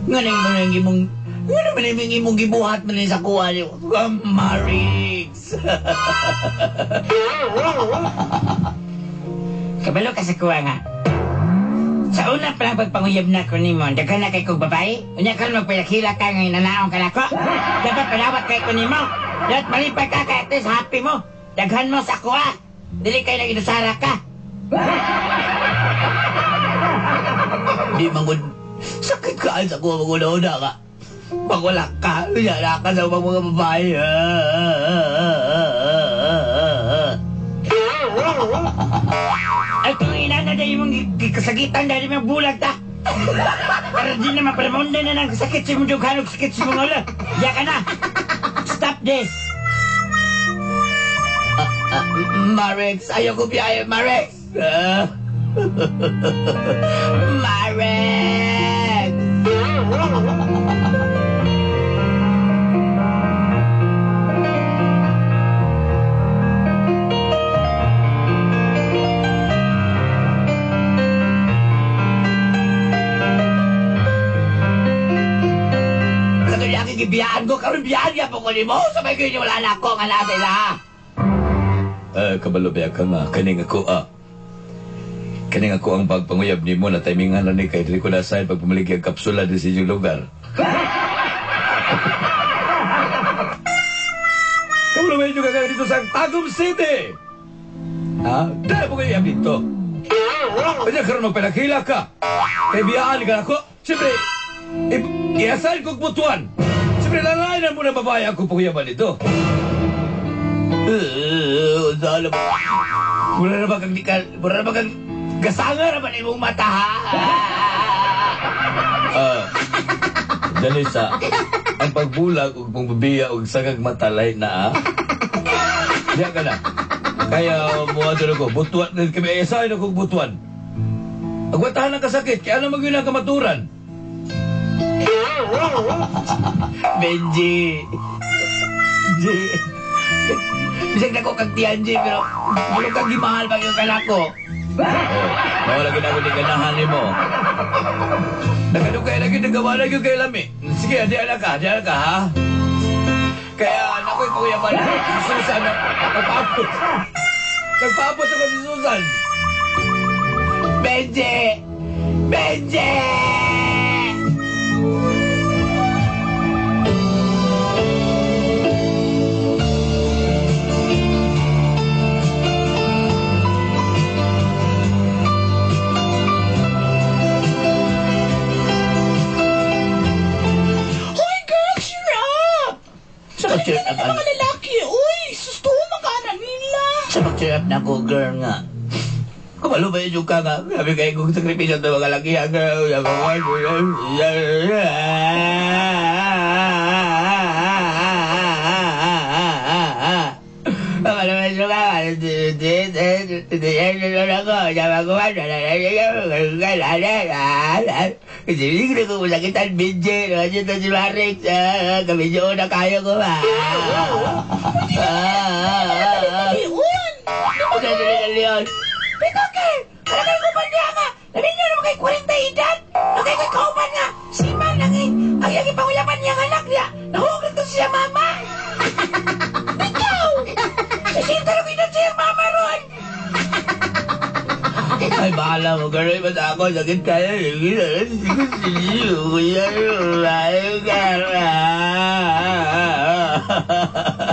Nga nang mo nang imong nga naman imong imong gibuhat man ni sa kuha niyo. Marix. Kabalo ka sa kuha nga. Sa una pa lang pagpanguyab na ko nimo, daghan na kay kog babae. Unya karon magpilakila ka nga inanaong ka nako. Dapat palawat kay ko nimo. Dapat malipay ka kay at least happy mo. Daghan mo sa kuha. Dili kay nag-inusara ka. Di man gud sakit ka sa kuha maguna-una ka. Pag wala ka, wala ka sa mga babae. Ay, kung ina na dahil mong kasagitan dahil mong bulag ta. Pero di na mapramonda na ng sakit sa imong dughan ug sakit sa imong ulo. Diya ka na. Stop this. Marix, ayaw ko biyahe, Marix. Marix! Katulad akong gibiyaan ko, karon biyaan niya po ko nimo. Sabay ko yun wala na ako, nga nasa ila. Kabalo ba ka nga, kaning ako ah. Kaning ako ang pagpanguyab nimo na timingan na ni kay dili ko na-sign pag pumaligya ang kapsula di sa inyong lugar. Kabalo ba inyo kagaya dito sa Tagum City? Ha? Dahil po kayo dito. Kanya karon magpalakila ka. Kay biyaan ka ako. Siyempre, i-assign kong butuan. Siyempre, lalainan mo na babae ako panguyaban dito. Wala na ba kang di ka, wala na ba kang gasanga naman imong mata, ha? Janisa, ang pagbulag ug pagbabiya ug sagag mata lahi na, ah. Diya ka na. Kaya mo ato ko, butuan din kami, ay asahin ako butuan. Agwatahan ang kasakit, kaya ano magyun ang kamaturan? Benji. Benji. Bisag na ko kag tiyan, G, pero pero kag gimahal pa yung kanako. Oh, mawala gid ako ni ganahan nimo. Nagadugay lagi nagawa lagi kay lami. Sige, di ala ka, di ala ka ha. Kaya anak ko ipauyaban si Susan nagpaabot. Nagpaabot ako si Susan. Benji! Benji! Hoy, girl, cheer up! Sa pag-cheer up, Ang ano? mga lalaki, uy, susto makana nila. Sa pag-cheer up na ko, girl nga. Kumalo ba yun yung ka nga? Grabe kayo kong sakripisyo sa mga lakihan, girl. Leon! Pero girl, kala kayo kuban niya nga. Naminyo naman kay 40 edad. Nakay ko'y kauban nga. Si Man ang ang iyang ipanguyaban niya ang anak niya. Nahugot to siya mama. Ikaw! Sisinta na ko edad siya mama ron. Ay, bahala mo, girl. Basta ako, sakit kayo.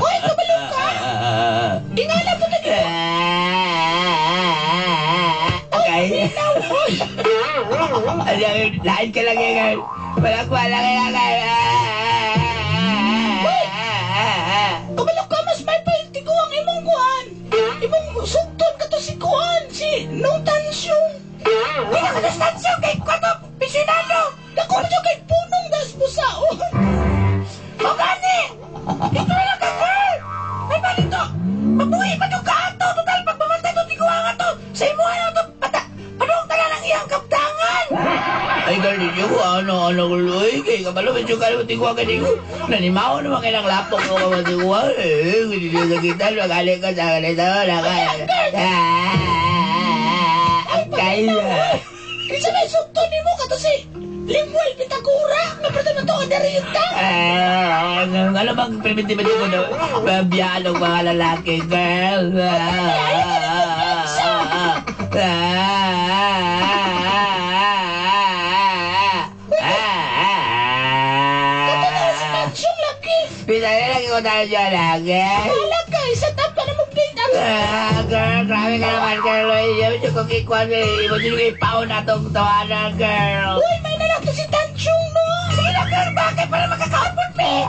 Uy, kabalo ka! Ingala po na Okay. Lain ka lang yan, girl. Walang wala ka lang, girl. Kabalo ka, mas may pailti ko ang imong kuan. Imong sugton ka to si kuan, si No Tansyong. Pinakadustansyo kay Kwato, pensionado. Dako na kay punong das busaon. O gani! Ito na lang ka, girl! May balito! Mabuhi pa yung kaato! Total, pagmamatay to, di ko nga to! Sa imo na to, pata! Padung tala lang iyang kaptangan! Ay, girl, ninyo ko, ano, ano, uy, kay kabalo, medyo ka naman tingwa ka ninyo. Nanimaw naman kailang lapok mo ka matingwa. Eh, hindi nyo sakitan, magaling ka sa akin, wala ka. Ah, ang kaya. Kinsa may sugton nimo ka to si Limuel Pitagura. Magdariyo ta. Ano bang primitibo ko na mabiyaan ng mga lalaki, girl? Katong si Tansyong lagi. Pinali lagi ko tayo dyan lagi. Wala ka, isa tap ka na mag-date ang Girl, grabe ka naman, girl. Yung kong ikuan, mo yung ipaw na itong tawanan, girl. Uy, may nalak to si Tansyong, no? Sige na, girl, bakit? Para makakaupot, me.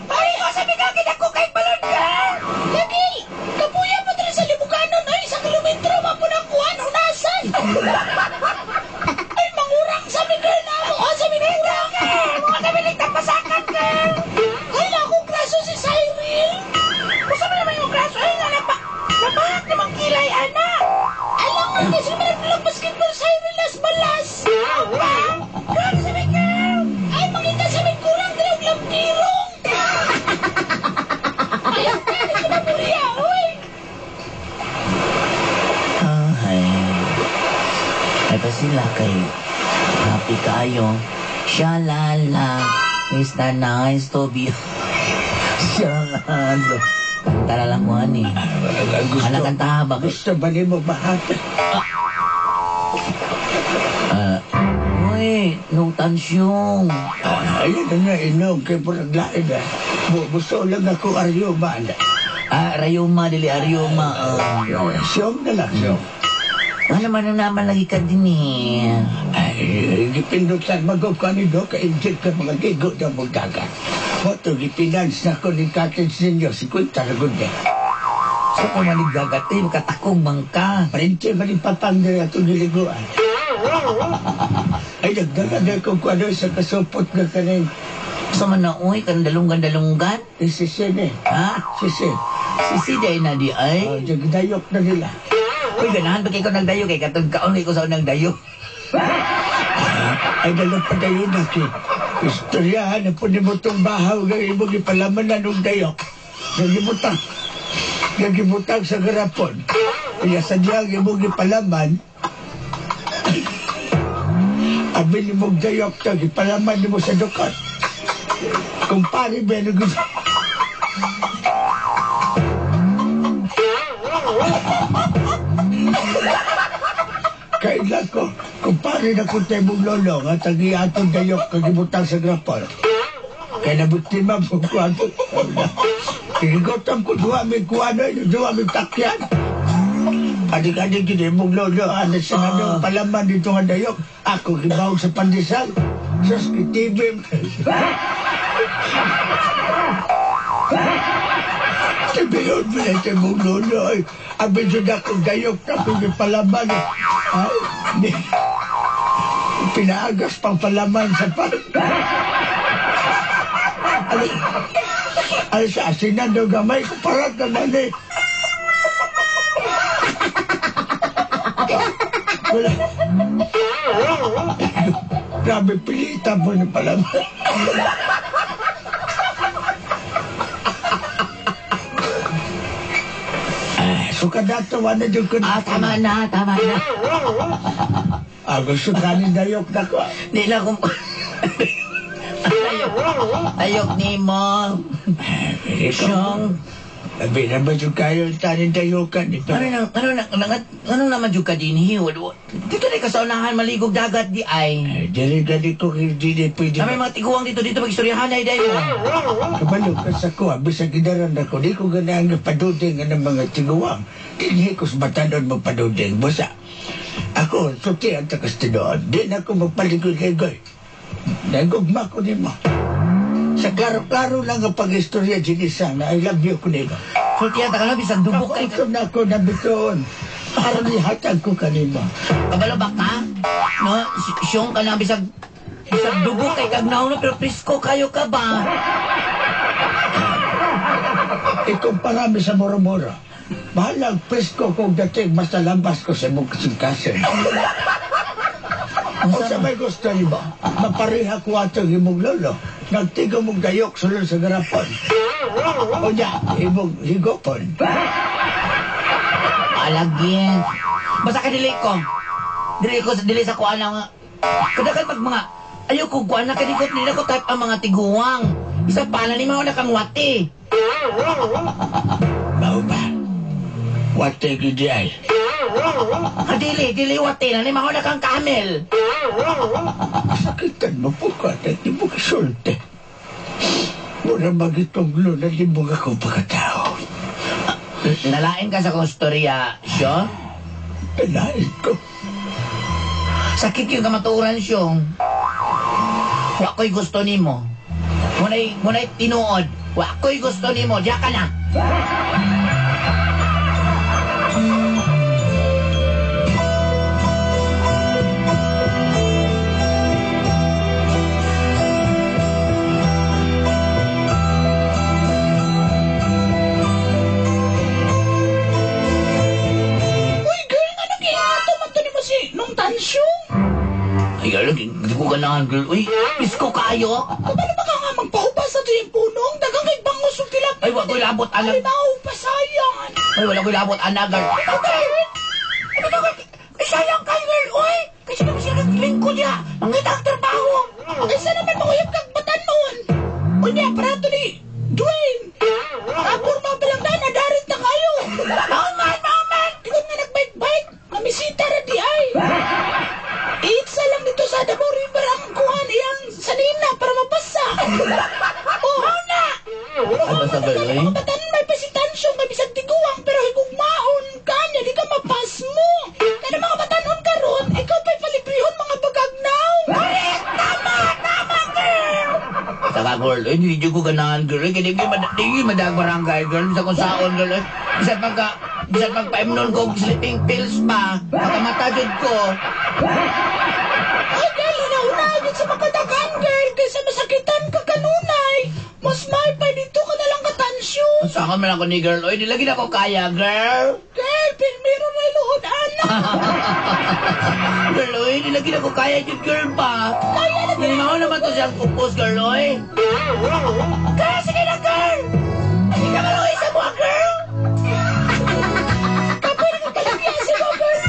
Ay, ko sabi ka, kinako kay balon, girl. Lagi, kapuya pa diri sa Libuganon, ay, sa kilometro, mapunakuan, unasan. Ay, mangurang sa mi, girl, na mo. Oh, sa mi, mangurang. Mga nabilig tapasakan, girl. Ay, na akong kraso si Cyril. Kung sabi naman yung kraso, ay nga, napahak namang kilay, anak. Alam mo, kasi meron basketball Cyril las balas. Ba? Girl, sabi, girl. Ay, mangita sa mi, kurang diri og lampirong. Ay, ang kani ko na muriya, oy. Ay, ay pa sila kay happy kayo. Shalala, it's not nice to be. Shalala. Kanta na lang ko ani. Gusto, Ano kanta ba? gusto ba nimo bahati? Uy, nung tansyong. Ayun na nga inom kay murag lain na. Gusto lang ako aryuma na. Rayuma, dili aryuma. Siyom na lang, siyom. Ano man na naman lagi ka din eh. Ay, gipindutan magog ka ni do, ka-inject ka mga gigo na mong dagat. Moto, gipinans na ko ni cottage ninyo, si Quinta Ragunde. So kung manig dagat eh, makatakong bangka. Parente man yung papang na itong giliguan. Ay, nagdala na kung ano sa kasupot nga kanin. So man na, uy, kanang dalunggan-dalunggan. Sisi eh. Ha? Sisi. Sisi day na di ay. Oh, nagdayok na nila. Uy, ganahan ba kayo nagdayo? Kay katong kaon ko sa nagdayo. Ay, dala pa dayo na kay. Istoryahan na po ni mo itong bahaw nga imong ipalaman na nung dayok. Nagibutang. Nagibutang sa garapon. Kaya sadyang imong ipalaman, abi ni mong dayok to, ipalaman ni mo sa dukot. Kumpare ba nung Kailan ko, kumpare na ko tayo mong lolo, nga tagi atong dayok kagibutang sa grapon. Kaya nabiktima mo ko ato. Inigotam ko duwa may kuano, duwa may takyan. Adik-adik yun mong lolo, ano sa ano, palaman dito nga dayok. Ako gibawag sa pandesal. Sus, kitibim. Sabihin mo na ito mong lolo. Ay, abi dyan akong dayok na kung palaman. Ay, di. Pinaagas pang palaman sa pan. Ano, ano sa asinan daw gamay ko parang na nani. Wala. Grabe, pilitan mo na palaman. Suka dato, wala dyan ko. Tama na, tama na. Gusto ka ni dayok na ko. Di na kung... Dayok. Dayok ni mo. Siyong. Labi na ba yung kayo tanin dayokan ito? Ano naman yung ka din Dito na ka sa unahan maligog dagat di ay. Ay, dili gali ko hindi di pwede. Na may mga tiguang dito dito magistoryahan ay dahil. Kabalo ka sa ko, bisag gidaran ako, di ko ganang paduding ng mga tiguang. Dinhi ko sa batanon mo paduding. Basta, ako, suti ang takas tinuod. Di na ako magpaligoy-ligoy. Nagugma ko nimo. Sa klaro-klaro lang ang pag-istorya, Jinisa, na I love you ko nimo. Sultihan ta ka lang, bisag dubok kay. Ako na ako nabitoon. Para nihatag ko kanimo. Kabalo ba ka? No, siyong ka na bisag dubok kay kagnaw no, pero presko kayo ka ba? Ikumpara mi sa moro-moro. Bahalang presko kong dating basta lambas ko sa imong kasing-kasing. O sa may gusto ni ba? Mapareha ko atong imong lolo. Nagtigo mong dayok sulod sa garapon. O niya, imong higopon. Alagin. Basta ka dili ko. Dili ko, dili sa kuan nga. Kadagan pag mga, ayaw ko kuan na kadikot nila ko type ang mga tiguang. Isa pa na ni mao na kang wati. Mao ba? Wati gidi ay. Dili, dili wati na ni mao na kang camel. Sakitan mo po ka at di mo kasulti. Mura magitong luna di mo ako pagkatao. Nalain ka sa kong storya, Syong? Nalain ko. Sakit yung kamatuoran, Syong. Wa ko'y gusto nimo. Muna'y tinuod. Wa ko'y gusto nimo. Diya ka na. Ay, girl, hindi ko ganahan, girl. Uy, isko kayo. Kabalo ba ka nga magpahupas sa ito yung punong? Dagang kay bangos yung tilapia. Ay, wala ko'y labot, anak. Ay, maupasayan. Ay, wala ko'y labot, anak, girl. Okay. Ay, sayang kayo, girl. Uy, kasi naman siya naglingkod niya. Mangita ang trabaho. Ay, saan naman makuyap kang batanon? Uy, niya, parato ni Dwayne. Kapur mga bilangdaan, nadarit na kayo. Mauman, mauman. Ikaw nga nagbike-bike. Mamisita na di ay. Itsa lang dito sa Davao River ang kuhan iyang sanina para mabasa. Oh, na! Ano sa girl, eh? Mga batanon may pasitansyon, may bisag tiguang, pero higugmaon ka niya, di ka mapas mo. Kada mga batanon karon, ikaw pa'y palibrihon mga bagagnaw. Correct! Tama! Tama, girl! Saka, girl, eh, hindi ko ganahan, girl. Eh, kaya di madag barangay, girl. Bisa kung saon, girl. Eh. Bisa pagpaimnon ko, sleeping pills pa. Makamata jud ko. Ay, girl, hinauna agad sa makadagan, girl. Kaysa masakitan ka kanunay. Mas may pa dito ka nalang katansyon. Saan man ako ni girl? Oy, di lagi na ako kaya, girl. Girl, pirmiro na iluod, anak. Girl, oy, di lagi na ako kaya jud, girl pa. Kaya na. Hindi naman to siyang kupos, girl, oy. Girl, sige na, girl. Hindi ka maluwi sa mga, girl. Kapoy na katalagyan si mo, girl.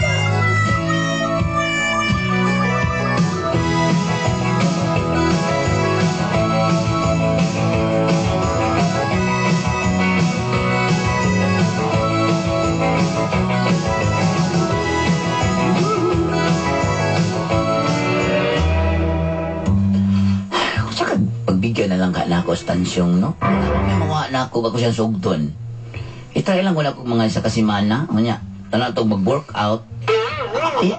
Saka pagbigyan na lang ka na ako stansyong, no? May mawa na ako bago siyang sugdon. I-try lang ko na ako mga isa kasimana. Ano niya? Tanaw itong mag-workout. Eh,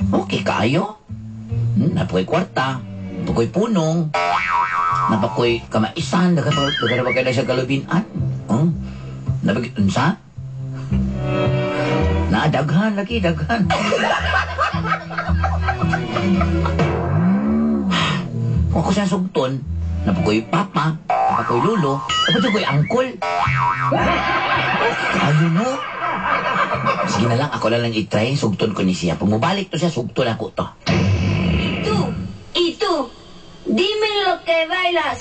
okay kayo. Napakoy kwarta. Napakoy punong. Napakoy kamaisan. Nagkano ba kayo na siya galubinan? Napag... Unsa? Naadaghan lagi, daghan. Kung ako siyang sugton, napakoy papa, napakoy lolo, napakoy angkol. Okay kayo, no? Sige na lang, ako na lang i-try, sugton ko ni siya. Pag mubalik to siya, sugton ako to. Y tú, dime lo que bailas.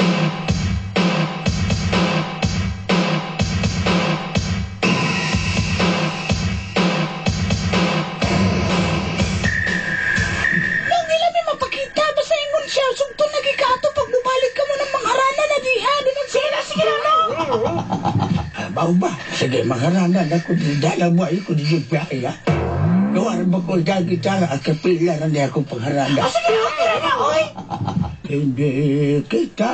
Nung ila may mapakita, basta ingon siya, sugton lagi ka ato pag mubalik ka mo ng mangharana na diha. Sige na, sige na, no? Mao ba? Sige, mangharana na ko. Dala mo ay ko di biyahe, ha? Gawa ba ko dahil gitara at kapila na niya akong pangharana. Oh, sige na, okay na, oy. Hindi kita.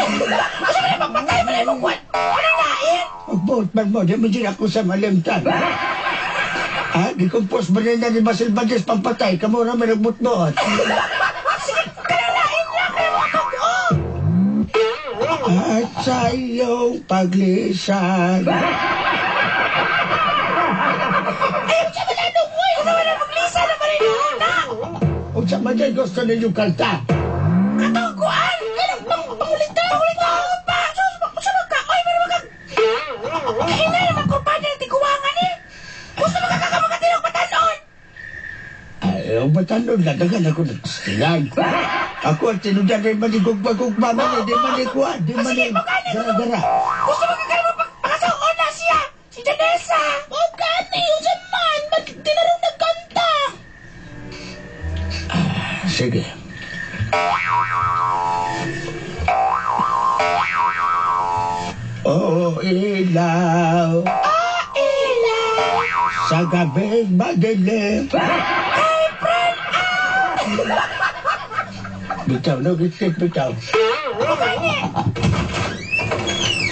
Oh, sige na, magpatay mo na yung kwan. Anong lain? Magbuot man mo, di mo din ako sa malimtan. Ha? Gikompos ba rin na ni Basil Valdez pampatay? Kamu na may nagbutbuot. Sige, kanang lain lang kayo mga kag-o. At sa iyong paglisan. Ayaw siya mananong, oy. Ano man ang paglisan na pa rin na? Unsa man dyan gusto ninyong kanta? Katong kuan! Kanang pangulitan! Pangulitan pa! Sus, ka! Oy, pero batanon na, dagan ako nagsilan. Ako ang tinudan ay manigugma-gugma man, di manikuan, di Sige, manig mo gani. gara-gara. Gusto mo ka mo pagpakasaon na siya. Si Janessa. O gani, unsa man, ba't di na rin nagkanta? Sige. Oh, ilaw. Ah, ilaw. Sa gabing madilim. Ay, friend, ah. Bitaw, no, gitit, bitaw. O gani.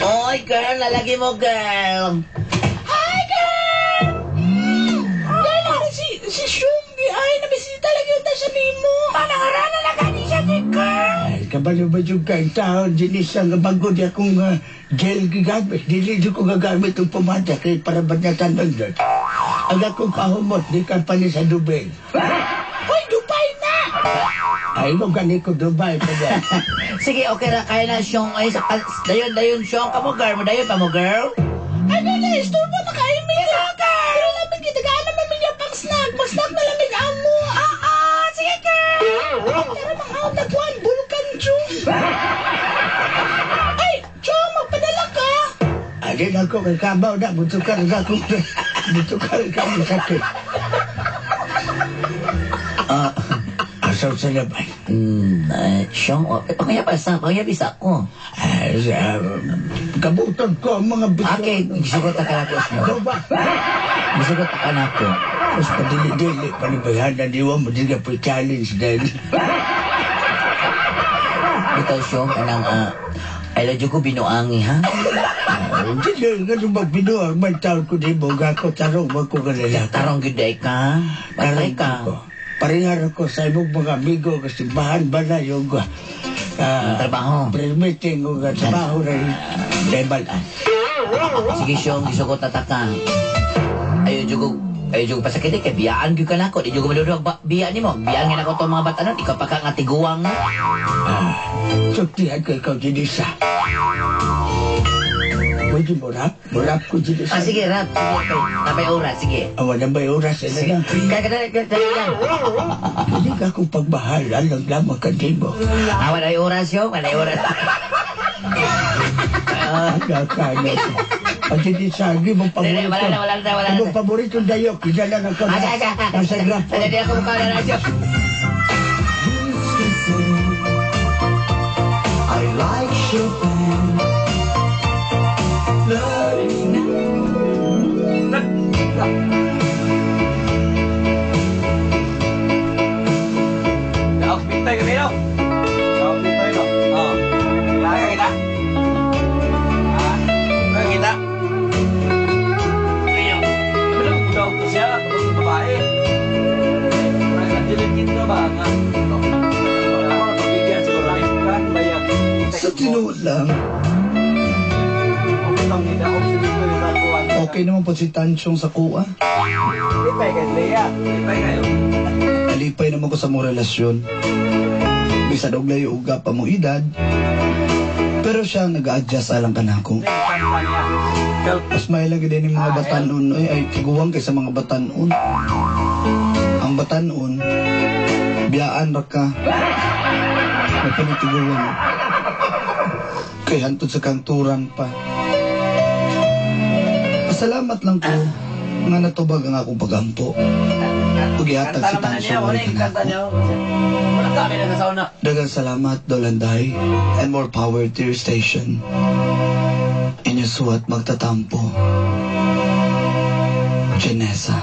Oy, girl, lalagi mo, girl. Hi, girl! Girl, ano si Shumbi ay nabisita lagi yung sa nimo. Panangarana lang gani siya ni girl. Ay, kabalo ba yung kay taon, dinis ang bago di akong gel gigamit. Dili di ko gagamit ang pumada kay para banyatan man doon. Ang akong kahumot, di ka pa ni sa Dubai. Hoy, Dubai na! Ay, mo gani ko Dubai pa ba? Sige, okay ra kaya na siyong ay sa dayon dayon siyong ka mo girl, mo dayon pa mo girl. Ay, na, istorbo na kayo, Mira, girl! Pero lamig kita, naman niya pang snack. Mag-snack na lamig amo. Ah, sige, girl! Tara, mga out na kuwan, Vulcan juice. Ay, Chong, magpadala ka. Alin ako kay kabaw na, butukar na ako. Butukar ka mo sakit. Ah, Asaw sa labay. Siyong, oh, eh, pangayap sa, pangayap isa ko. Ay, kabutan ko ang mga bitaw. Okay, gisugot ka na ko, siyong. Ikaw ba? Gisugot ka na ko. Mas padili-dili, panibayhan na diwa mo, di ka po challenge dahil. Ikaw, siyong, kanang, I love you ko binuangi, ha? Hindi na, ganun magbinuang man taon ko di mo, gako tarong man ko kanila. Tarong gyud ay ka. Patay ka. ko. Parehar ako sa imong mga amigo kasi bahan ba na yung Ang trabaho. pre-meeting o trabaho na lebalan. Sige, siyong, gisugot na ta ka. Ayaw jud ayaw jud pasakit kay biyaan gyud ka nako. Di jud ko madudog ba biya nimo. Biyaan nga nako tong mga batanon, ikaw pa ka nga tiguang. Suktihan ko ikaw, Jinisa. Pwede mo rap? Mo rap ko, Jinisa. Ah, sige, rap. Sige, okay. Nabay oras, sige. Awa na ba oras? Ano Sige. na? Kaya ka dali lang. Hindi ka akong pagmahal. Alam lamang ka di mo. Ah, walay oras yun. Walay oras. Ano ka, ano ka. Ang Jinisa, hindi mo Dali, paborito. wala na, wala na, wala na. Ang mong paborito dayok. Kilala na ko. Ah, sige, sige. Nasa grapon. Dali, ako mukha na radyo. I like Chopin. Daog bintay kami no. Daog bintay no. Oh. Kaya kita. Ah, kaya kita. Ayo. Ano daw to siya tapos babae. Murag Angeline Quinto ba nga? No. Ako na pagbigyan siguro ni kan bayag. Sa tinuod lang, okay naman po si Tansyong sa kuha. Lipay kay Lea. Lipay kayo. Alipay naman ko sa mong relasyon. Bisan og layo og pa mo edad. Pero siya ang nag-a-adjust alang kanako. Mas may lagi din yung mga batanon ay, ay tiguang kaysa mga batanon. Ang batanon, biyaan ra ka. May panitiguan. Kay hantod sa kanturan pa. Pasalamat lang ko nga natubag ang akong pagampo. Ug ihatag si Tansyong Wala ay yung kanta kanako. niya. Wala kami na sa sauna. Daghang salamat, Dolanday, and more power to your station. Inyo suwat magtatampo. Janessa.